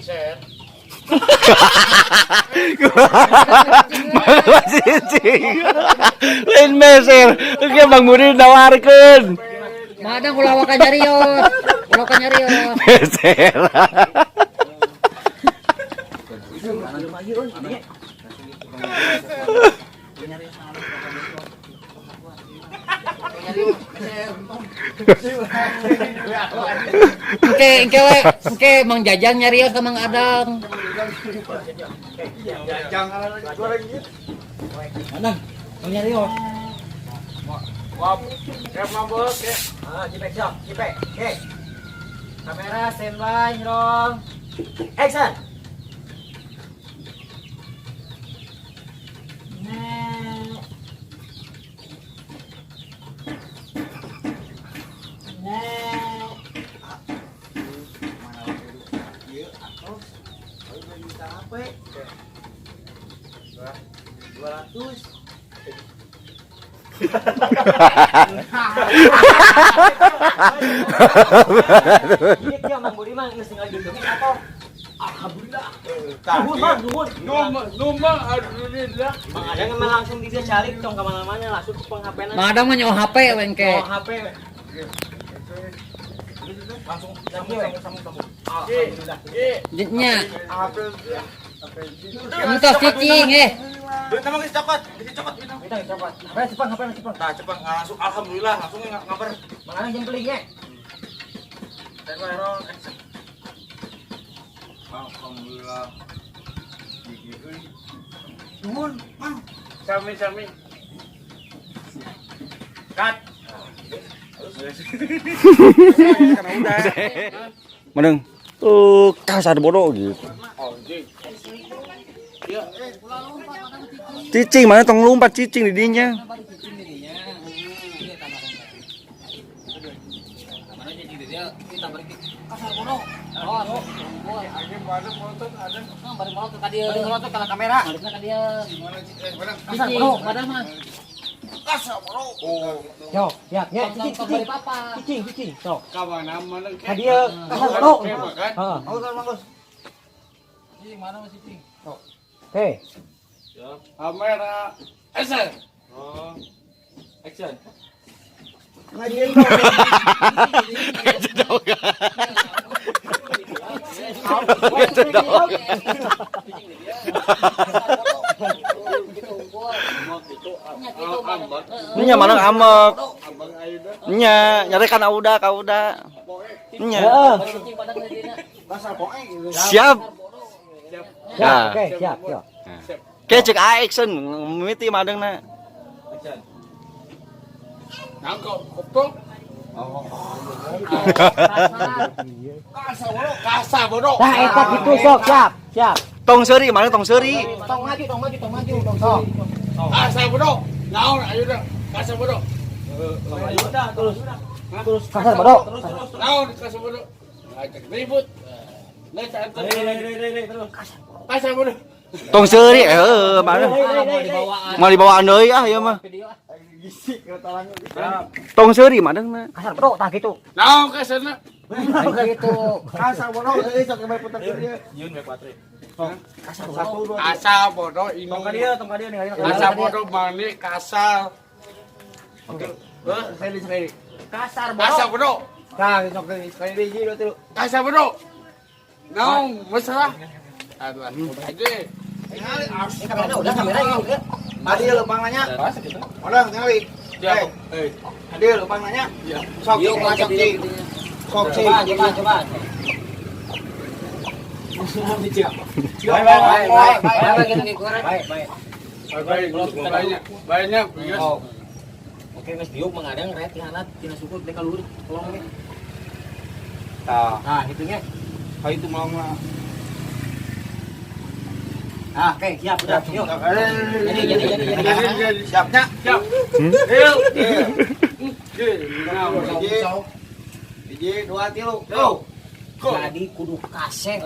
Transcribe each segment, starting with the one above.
Meser. Cicing. Lain meser. Oke Bang Budi nawarkeun. Madang ulah waka nyarios. Ulah waka nyarios. Meser. Engke engke we, engke Mang Jajang nyarios ka Mang Adang. Adang, Mang nyarios. Wah, kayak mabok ya. Ah, cipek sok, cipek. Oke. Kamera standby, roll. Action. Nah. Nah. Ieu atos. Ayo beli HP. 200. Iya, Mang Budi mah geus tinggal di atau alhamdulillah. Nuhun, Mang, nuhun. Numpang, alhamdulillah. Mang Adang emang langsung di dia calik tong ka mana-mana langsung ke peng-HP-na. Mang Adang mah nyawa HP we engke. Oh, HP. Langsung sambung sambung sambung. Alhamdulillah. Nya. Entos cicing eh. Duit nama geus cokot, geus cokot duit nama. Kita copot. HP cepang, HP cepang. Nah, cepet langsung alhamdulillah langsung ngabar. Mang Adang jeung beli nya. Standby roll action. Alhamdulillah. Gigi euy. Nuhun, Mang. Sami sami. Cut. Meneng. Tuh kasar bodoh gitu. Cicing mana tong lompat cicing di dinya. Yo, siap nya cicing cicing. Cicing cicing sok. Kawana mana Ka dieu kasar bodoh. Heeh. Bagus, bagus. Oke. Kamera action. Oh. Action. Ngajian. Nya mana amek. Nya nyarekan auda ka auda. Nya. Heeh. Kasar poe gitu. Siap. Siap, oke, siap, siap. Ke cek action mimiti madengna. Nangkop kopong. Kasar bodoh. Nah, eta kitu sok, siap, siap. Tong seuri mana tong seuri. Tong maju, tong maju, tong maju, tong sok. Kasar bodoh. Naon ayo dah. Kasar bodoh. Terus. Terus kasar bodoh. Naon kasar bodoh. Ngajak ribut. Kasar bodoh. Tong seuri heuh mana. Mau dibawaan deui ah ieu mah. Tong seuri madengna. Kasar bodoh tah kitu. Naon kasarna? Gitu. Kasar bodoh euy sok bae putar dia. Kasar bodoh. Kasar bodoh ini. Tong ka dieu, tong ka dieu ningali. Kasar bodoh mani kasar. Sekali sekali. Kasar Kasar bodoh. bodoh. Tah, sok sekali deui dua tilu. Kasar bodoh. Naon masalah? Aduh, aja. Ini kamera udah, kamera ini udah. Tadi leumpang nanya. Orang ningali. Siap. Eh, tadi leumpang nanya. Sok cing, sok cing. Sok cing. Coba, coba, coba. Baik, baik, baik. Baik, baik. Baik, baik. Baik, banyak, banyak. Oke, geus diuk Mang Adang ret ti hanat tina suku teh ka luhur kolong we. Tah, Nah, itunya. ka itu mau mah. Ah, oke, siap, udah. Yuk. Jadi, jadi, jadi, jadi. Siapnya. Siap. Hiji, hiji, dua, tilu. Go. Jadi kudu kasep.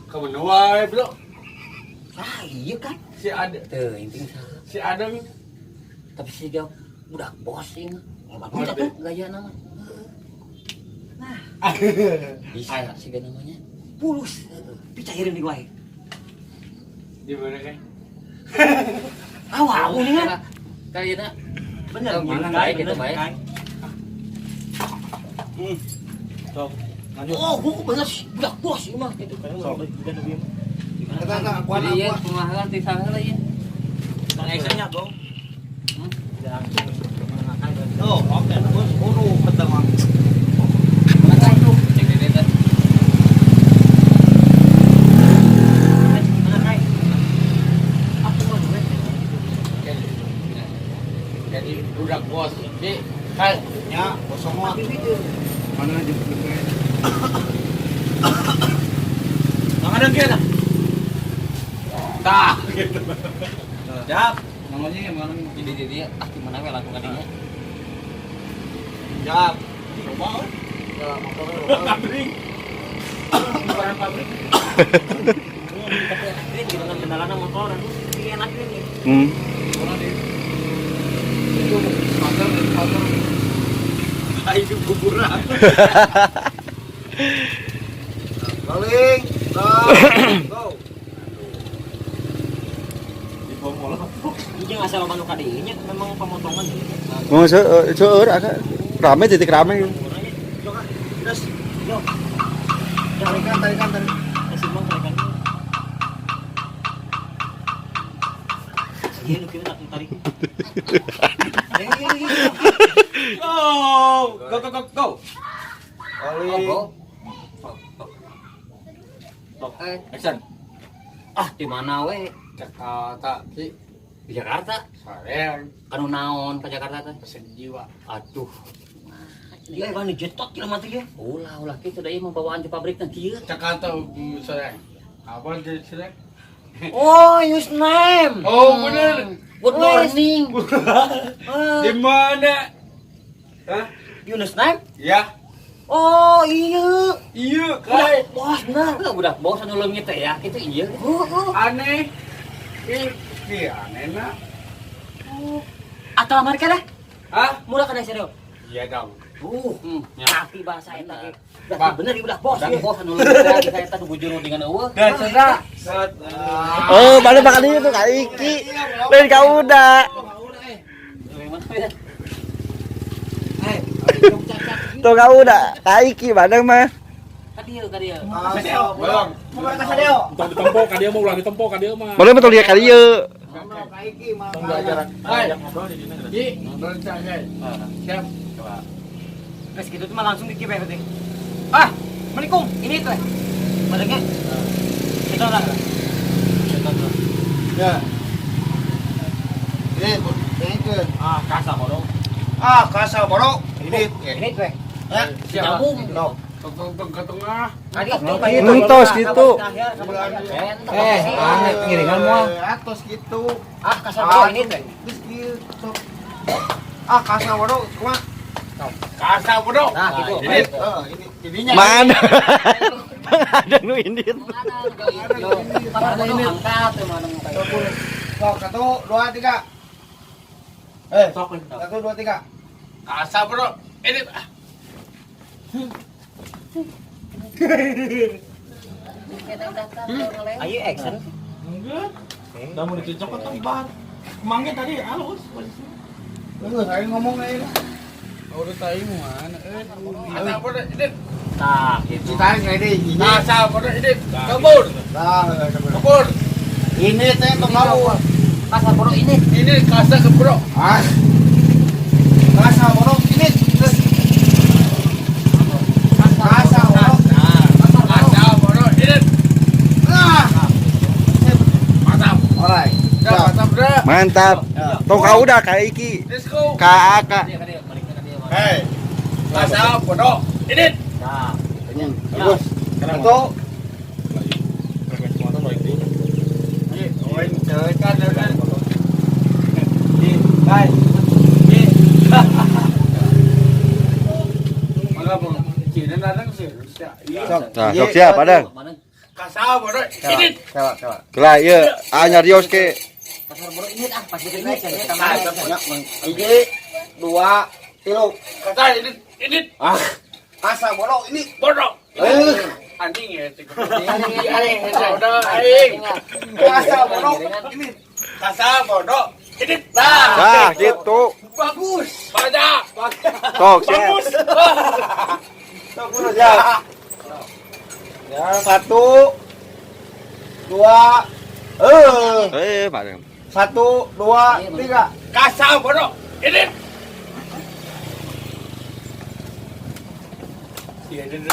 Kamu wae, bro. Ah, iya kan? Si ada, Teu, inting saha. si Adang Tapi si dia budak bos ieu mah. Loba duit atuh gaya nama. Nah. Bisa sih namanya. Pulus. Picairin di wae. Di mana kan? Awal nih kan. Kayaknya Bener, Mana baik gitu, baik. Sok, lanjut. Oh, gua bener budak bos ieu mah gitu. Sok. Kita enggak kuat Jadi ya, kumaha ti salah ya. Bang actionnya, Bang. Oh, oke. Terus buru ketemu. Cek dede teh. Gimana, Kai? Aku mah duit. Jadi budak bos. Di kan Ya, kosong mah. Mana jemput Bang ada kita. Tah gitu. Siap. Namanya gimana? Jadi jadi ah gimana we langsung kadinya. Siap. Coba. Pabrik. Barang pabrik. Ini gimana kendalanya motor aduh. Ini enak ini. Itu motor motor. Ayo kuburan. Rolling. Go. Go. Ini asal manu kadinya memang pemotongan gitu. Oh, seueur agak rame titik rame. Terus, yo. Tarikan, tarikan, tarikan. Kasih bang tarikan. Iya, lu kira tak tarik. Go, go go go go. Rolling. Go. Action. Ah, di mana we? Jakarta ki Di Jakarta. Soreang Kanu naon ka Jakarta teh? pesen jiwa. Aduh. Iya, bang dijetot kira mati ya. Ulah ulah kitu da ieu mah bawaan di pabrik teh kieu. Jakarta Soreang. Apa di Soreang? Oh, Yusname. Oh, bener. Good morning. Di mana? Hah? Yunus name? Ya. Oh, iya. Iya, Budak kai. bos bener. Enggak budak bos anu leungit teh ya, kitu iya. Heeh. Aneh. Ih, ih, aneh nak. Atau mereka dah. Hah? Mula kena serius. Iya dong. Ya. Tapi bahasa eta ge. Bang. Berarti bener ieu budak bos Budak ya. bos anu leungit teh kita eta bujur dengan eueuh. Dan saudara. Oh, mana bakal itu Kak Iki. Lain ka udah. Tuh ka udah. Kak Iki mana mah. Ka dieu ka dieu. Ah, Belum. Mau ke Sadeo. Tong ditempo ka dieu mah ulah ditempo ka dieu mah. Mana betul dia ka dieu. Mau ka Iki, mau. Hai. Ki, berencana, guys. Siap. Terus gitu tuh mah langsung dikip ya berarti. Ah, Assalamualaikum. Ini tuh. Barangnya. Kita lah. Ya. Ini, ini. Ah, kasar bodoh. Ah, kasar borok. Ini. Ini tuh. Ya, Siap. Nyambung. No. Tong tong ke tengah. Entos gitu. Eh, aneh ngiringan moal. Atos gitu. Ah, kasar bodoh ini tuh. Terus gitu. Ah, kasar borok kumaha? Kasar bodoh. Nah, gitu. Ini Eh, ini ininya. Mana? Ada nu indit. Mana ini angkat teh mana Sok, 1 2 3. Eh, 1 2 3. Kasar bodoh. Ini ah. Ayo action. Enggak. Udah mau dicocok ke tempat. Mangga tadi halus. Lu saya ngomong aja. Udah tahu mana? Kasar bodoh ini. Nah, gitu. Cita ini ini. Kasar bodoh ini. Kabur. Nah, Kabur. ini teh tong ngabur. Kasar bodoh ini. Ini kasar kebro. Ah. Kasar borok ini. Terus. Kasar borok. Kasar bodoh ini. Ah. Mantap. Alright. Ya, mantap dah. Mantap. Tong ka udah Kak Iki. Let's go. Ka Aka. Ka dieu balik ka dieu. Hey. Kasar bodoh ini. Nah, Bagus. Satu. Nah, sok siap ada. Kasar bodoh ini. Salah, salah. Kelah ieu ah nyarios ke. Kasar bodoh ini ah pas ini Hiji, 2, 3. Kasar ini ini Ah. Kasar bodoh ini. bodoh. Eh. Anjing ya. Aing udah aing. Kasar bodoh. Ini Kasar bodoh. Ini nah. Nah, gitu. Bagus. Baca. Sok, siap. Sok kudu ya. Ya, satu, dua, eh, Eh, bareng. satu, dua, tiga. Kasar bodoh. Ini. Iya, ini.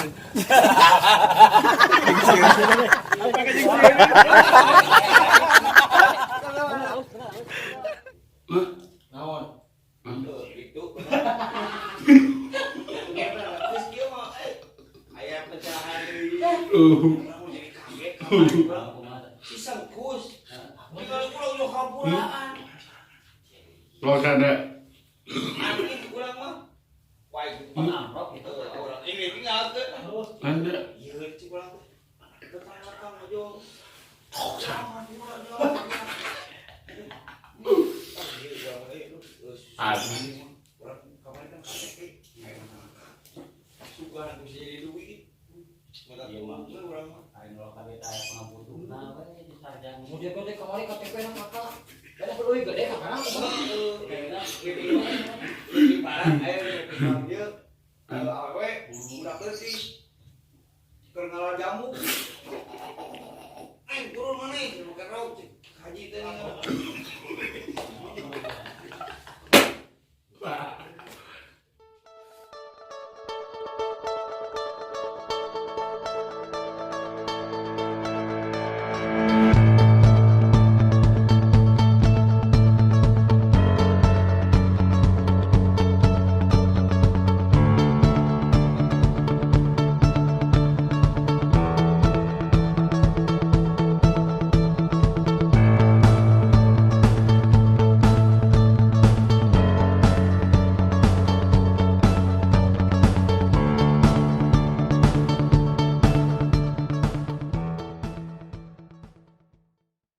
Kemudian gede kamari KTP na kakak. Beda perlu gede kakak. Jamu. Aing turun mana? Bukan rok, haji teh.